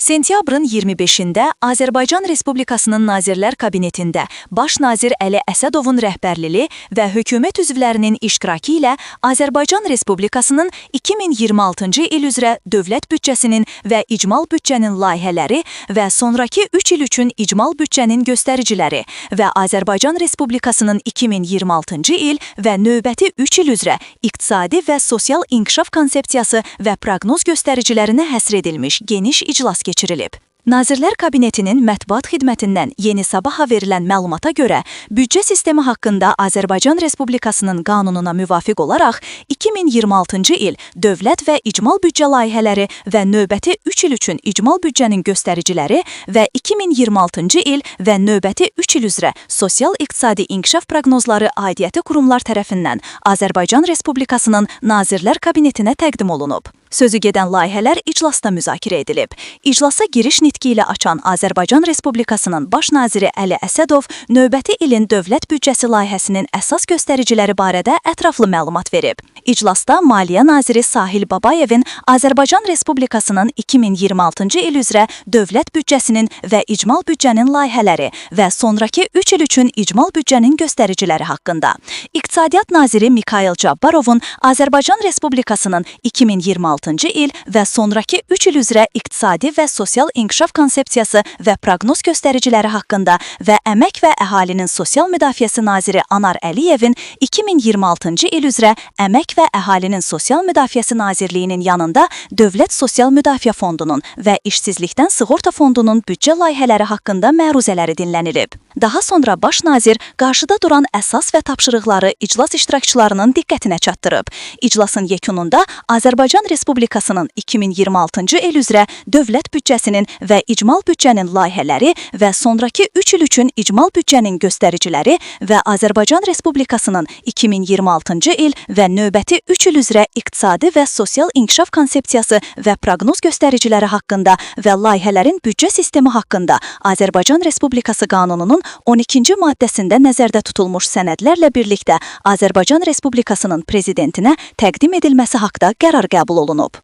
Sentyabrın 25-də Azərbaycan Respublikasının Nazirlər Kabinetində Baş nazir Əli Əsədovun rəhbərliliyi və hökumət üzvlərinin iştirakı ilə Azərbaycan Respublikasının 2026-cı il üzrə dövlət büdcəsinin və icmal büdcənin layihələri və sonrakı 3 il üçün icmal büdcənin göstəriciləri və Azərbaycan Respublikasının 2026-cı il və növbəti 3 il üzrə iqtisadi və sosial inkişaf konsepsiyası və proqnoz göstəricilərinə həsr edilmiş geniş iclas keçirilib. Nazirlər Kabinetinin mətbuat xidmətindən Yeni Sabaha verilən məlumata görə, büdcə sistemi haqqında Azərbaycan Respublikasının qanununa müvafiq olaraq 2026-cı il dövlət və icmal büdcə layihələri və növbəti 3 il üçün icmal büdcənin göstəriciləri və 2026-cı il və növbəti 3 il üzrə sosial-iqtisadi inkişaf proqnozları aidiyyəti qurumlar tərəfindən Azərbaycan Respublikasının Nazirlər Kabinetinə təqdim olunub. Sözü gedən layihələr iclasda müzakirə edilib. İclasa giriş nitqi ilə açan Azərbaycan Respublikasının Baş naziri Əli Əsədov növbəti ilin dövlət büdcəsi layihəsinin əsas göstəriciləri barədə ətraflı məlumat verib. İclasda Maliyyə naziri Sahil Babayevin Azərbaycan Respublikasının 2026-cı il üzrə dövlət büdcəsinin və icmal büdcənin layihələri və sonrakı 3 il üçün icmal büdcənin göstəriciləri haqqında, İqtisadiyyat naziri Mikayıl Cabbarovun Azərbaycan Respublikasının 2026-cı il və sonrakı 3 il üzrə iqtisadi və sosial inkişaf konsepsiyası və proqnoz göstəriciləri haqqında və Əmək və Əhalinin Sosial Müdafiəsi naziri Anar Əliyevin 2026-cı il üzrə Əmək və Əhalinin Sosial Müdafiəsi Nazirliyinin yanında Dövlət Sosial Müdafiə Fondunun və İşsizlikdən Sığorta Fondunun büdcə layihələri haqqında məruzələri dinlənilib. Daha sonra baş nazir qarşıda duran əsas və tapşırıqları iclas iştirakçılarının diqqətinə çatdırıb. İclasın yekununda Azərbaycan Respublikasının 2026-cı il üzrə dövlət büdcəsinin və icmal büdcənin layihələri və sonrakı 3 il üçün icmal büdcənin göstəriciləri və Azərbaycan Respublikasının 2026-cı il və növbəti 3 il üzrə iqtisadi və sosial inkişaf konsepsiyası və proqnoz göstəriciləri haqqında və layihələrin büdcə sistemi haqqında Azərbaycan Respublikası Qanununun 12-ci maddəsində nəzərdə tutulmuş sənədlərlə birlikdə Azərbaycan Respublikasının prezidentinə təqdim edilməsi haqda qərar qəbul olunub.